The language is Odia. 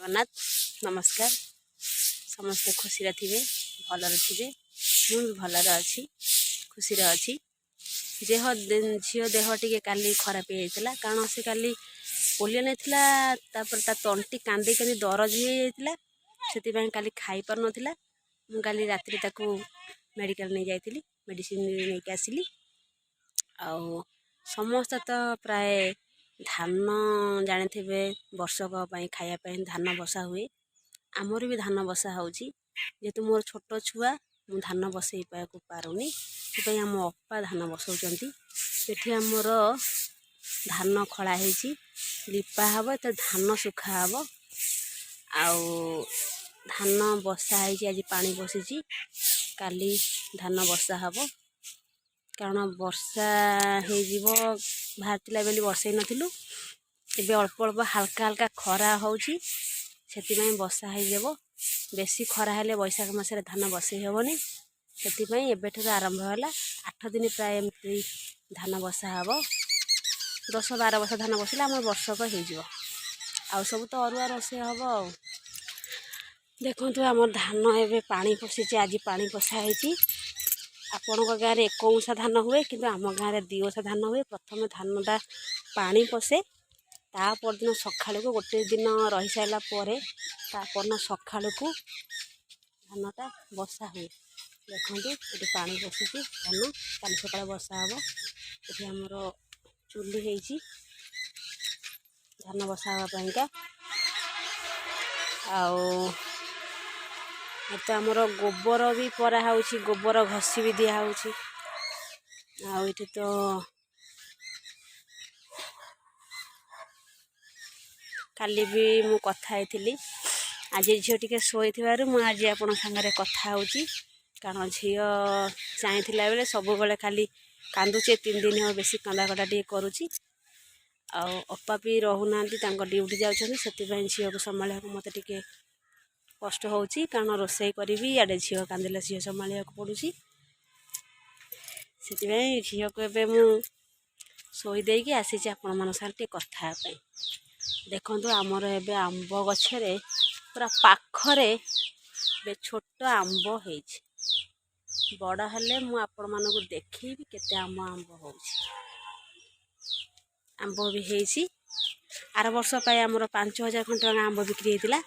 ଜଗନ୍ନାଥ, ନମସ୍କାର। ସମସ୍ତେ ଖୁସିରେ ଥିବେ, ଭଲରେ ଥିବେ। ମୁଁ ବି ଭଲରେ ଅଛି, ଖୁସିରେ ଅଛି। ଦେହ, ଝିଅ ଦେହ ଟିକେ କାଲି ଖରାପ ହେଇଯାଇଥିଲା, କାରଣ ସେ କାଲି ପୋଲିଓ ନେଇଥିଲା। ତାପରେ ତା ତଣ୍ଟି କାନ୍ଦି କାନ୍ଦି ଦରଜ ହେଇଯାଇଥିଲା, ସେଥିପାଇଁ କାଲି ଖାଇପାରୁନଥିଲା। ମୁଁ କାଲି ରାତିରେ ତାକୁ ମେଡ଼ିକାଲ ନେଇ ଯାଇଥିଲି, ମେଡ଼ିସିନ ନେଇକି ଆସିଲି। ଆଉ ସମସ୍ତେ ତ ପ୍ରାୟ ଧାନ ଜାଣିଥିବେ, ବର୍ଷକ ପାଇଁ ଖାଇବା ପାଇଁ ଧାନ ବସା ହୁଏ। ଆମର ବି ଧାନ ବସା ହେଉଛି। ଯେହେତୁ ମୋର ଛୋଟ ଛୁଆ, ମୁଁ ଧାନ ବସେଇବାକୁ ପାରୁନି, ସେଥିପାଇଁ ଆମ ଅପା ଧାନ ବସଉଛନ୍ତି। ସେଠି ଆମର ଧାନ ଖଳା ହେଇଛି, ଲିପା ହେବ, ତ ଧାନ ଶୁଖା ହେବ। ଆଉ ଧାନ ବସା ହେଇଛି, ଆଜି ପାଣି ବସିଛି, କାଲି ଧାନ ବସା ହେବ। କାରଣ ବର୍ଷା ହେଇଯିବ ବାହାରିଥିଲା ବୋଲି ବସେଇ ନଥିଲୁ। ଏବେ ଅଳ୍ପ ଅଳ୍ପ ହାଲକା ହାଲକା ଖରା ହେଉଛି, ସେଥିପାଇଁ ବର୍ଷା ହେଇଯିବ। ବେଶୀ ଖରା ହେଲେ ବୈଶାଖ ମାସରେ ଧାନ ବସେଇ ହେବନି, ସେଥିପାଇଁ ଏବେଠାରୁ ଆରମ୍ଭ ହେଲା। 8 ଦିନ ପ୍ରାୟ ଏମିତି ଧାନ ବସା ହେବ। 10-12 ବର୍ଷ ଧାନ ବସିଲେ ଆମର ବର୍ଷକ ହେଇଯିବ। ଆଉ ସବୁ ତ ଅରୁଆ ରୋଷେଇ ହେବ। ଆଉ ଦେଖନ୍ତୁ, ଆମର ଧାନ ଏବେ ପାଣି ପଶିଛି, ଆଜି ପାଣି ପଶା ହେଇଛି। ଆପଣଙ୍କ ଗାଁରେ ଏକ ଉଁସା ଧାନ ହୁଏ, କିନ୍ତୁ ଆମ ଗାଁରେ ଦୁଇ ଉଁସା ଧାନ ହୁଏ। ପ୍ରଥମେ ଧାନଟା ପାଣି ପଶେ, ତା ପରଦିନ ସକାଳୁକୁ, ଗୋଟେ ଦିନ ରହିସାରିଲା ପରେ ତା ପରଦିନ ସକାଳୁକୁ ଧାନଟା ବସା ହୁଏ। ଦେଖନ୍ତୁ, ଏଠି ପାଣି ପଶିଛି, ଧାନ କାଲି ସକାଳେ ବସା ହେବ। ଏଠି ଆମର ଚୁଲି ହେଇଛି ଧାନ ବସା ହେବା ପାଇଁକା। ଆଉ ଏଠି ତ ଆମର ଗୋବର ବି ପରା ହେଉଛି, ଗୋବର ଘଷି ବି ଦିଆହେଉଛି। ଆଉ ଏଠି ତ କାଲି ବି ମୁଁ କଥା ହେଇଥିଲି। ଆଜି ଝିଅ ଟିକେ ଶୋଇଥିବାରୁ ମୁଁ ଆଜି ଆପଣଙ୍କ ସାଙ୍ଗରେ କଥା ହେଉଛି, କାରଣ ଝିଅ ଚାହିଁଥିଲା ବେଳେ ସବୁବେଳେ ଖାଲି କାନ୍ଦୁଛି। 3 ଦିନ ହେବ ବେଶୀ କାନ୍ଦା କଟା ଟିକେ କରୁଛି। ଆଉ ଅପା ବି ରହୁନାହାନ୍ତି, ତାଙ୍କ ଡ୍ୟୁଟି ଯାଉଛନ୍ତି, ସେଥିପାଇଁ ଝିଅକୁ ସମ୍ଭାଳିବାକୁ ମୋତେ ଟିକେ କଷ୍ଟ ହେଉଛି। କାରଣ ରୋଷେଇ କରିବି, ଇଆଡ଼େ ଝିଅ କାନ୍ଦିଲେ ଝିଅ ସମ୍ଭାଳିବାକୁ ପଡ଼ୁଛି। ସେଥିପାଇଁ ଝିଅକୁ ଏବେ ମୁଁ ଶୋଇ ଦେଇକି ଆସିଛି ଆପଣମାନଙ୍କ ସାଙ୍ଗରେ ଟିକେ କଥା ହେବା ପାଇଁ। ଦେଖନ୍ତୁ, ଆମର ଏବେ ଆମ୍ବ ଗଛରେ ପୁରା ପାଖରେ ଏବେ ଛୋଟ ଆମ୍ବ ହେଇଛି। ବଡ଼ ହେଲେ ମୁଁ ଆପଣମାନଙ୍କୁ ଦେଖେଇବି କେତେ ଆମ୍ବ ହେଉଛି। ଆମ୍ବ ବି ହେଇଛି। ଆର ବର୍ଷ ପାଇଁ ଆମର 5000 ଖଣ୍ଡେ ଟଙ୍କା ଆମ୍ବ ବିକ୍ରି ହେଇଥିଲା।